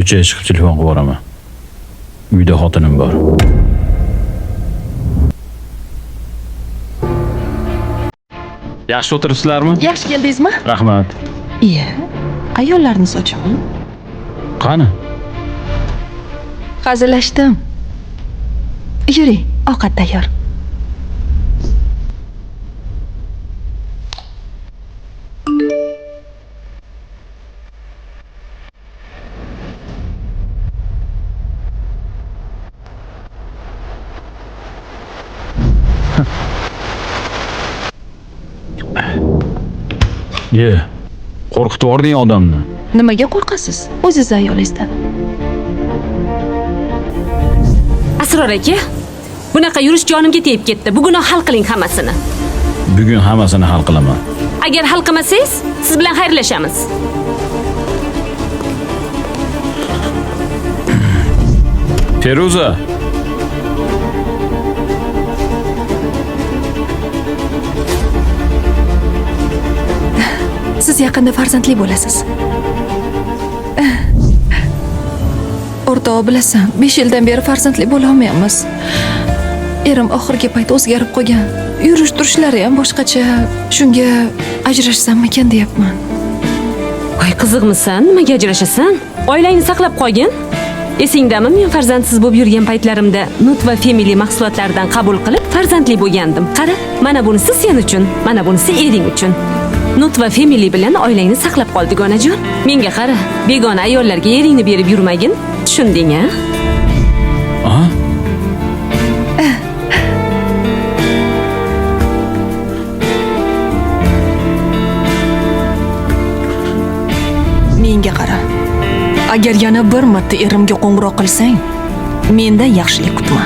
Ko'chaga chiqib telefon qilib yuboraman. Uyda xotinim bor. Yaxshi o'tiribsizlarmi? Yaxshi keldingizmi? Rahmat. Iya. Ayollarni sochimi? Qani? Hazillashdim. Yuring, ovqat tayyor. Ye. Qo'rqitib yubording odamni. Nimaga qo'rqasiz? O'zingiz ayolingizdan. Asror aka, bunaqa yurish jonimga tegib ketdi. Bugunoq hal qiling hammasini. Bugun hammasini hal qilaman. Agar hal qilmasangiz, siz bilan xayrlashamiz. Feruza. Siz yaqinda farzandli bo'lasiz. O'rtoq, bilasan, 5 yildan beri farzandli bo'la olmayapmiz. Erim oxirgi payt o'zgarib qolgan. Yurish turishlari ham boshqacha. Shunga ajrashsammikan deyapman. Voy, qiziqmisan? Nimaga ajrashasan? Oilangni saqlab qolgin. Esingdami, men farzandsiz bo'lib yurgan paytlarimda Nutva Family mahsulotlaridan qabul qilib farzandli bo'lgandim. Qara, mana bunisi sen uchun, mana bunisi ering uchun. Nutva Family bilan oilangni saqlab qol, dugonajon. Menga qara, begona ayollarga eringni berib yurmagin. Tushunding, a? Aha. Menga qara. Agar yana bir marta erimga qo'ng'iroq qilsang, mendan yaxshilik kutma.